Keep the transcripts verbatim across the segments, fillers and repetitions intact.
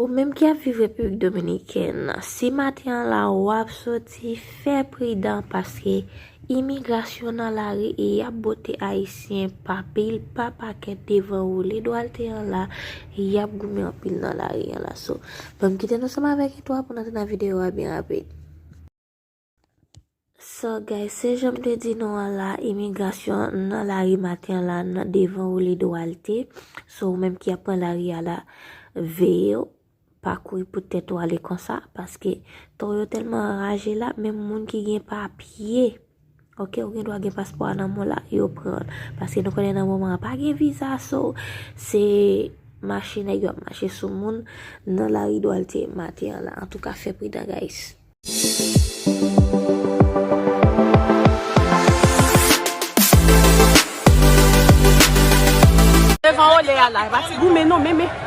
Ou menm ki ap viv Repiblik Dominikèn, si maten an la w ap soti, fè pridan paske imigrasyon nan lari e y ap bote Ayisyen pa pil, pa pakèt devan woule dwalte an la, y ap goumen anpil nan lari an la. So, ban m kite nou ansanm avèk istwa pou n antre nan videyo a byen rapid. So, guys, se jan m te di nou an la, imigrasyon nan lari maten an la, nan devan woule dwalte. So, ou menm ki ap pran lari a la, veye w, pa kouri pou tèt ou ale konsa, paske to yo tèlman anraje la, menm moun ki gen papye, oke, ou gen dwa gen paspò a nan men w la, yo pran l. Paske nou konnen nan moman an pa gen viza, so, se mache nèg yo ap mache sou moun nan lari dwalte maten an la. Antouka, fè pridan, guys. Devan olè a la, e pa ti goumen non, men, men.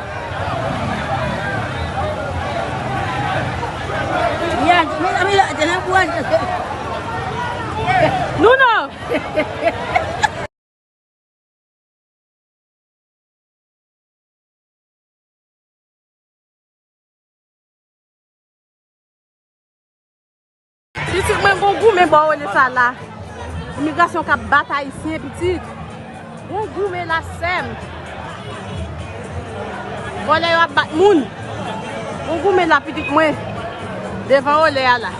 Ya, mezanmi, la, te nan kouraj. Nou non. Pitit mwen gon goumen bò olè sa la. Imigrasyon k ap bat Ayisyen, pitit. Gon goumen la, sè m. Vòlè yo ap bat moun. Gon goumen la, pitit mwen. Devan olè a la.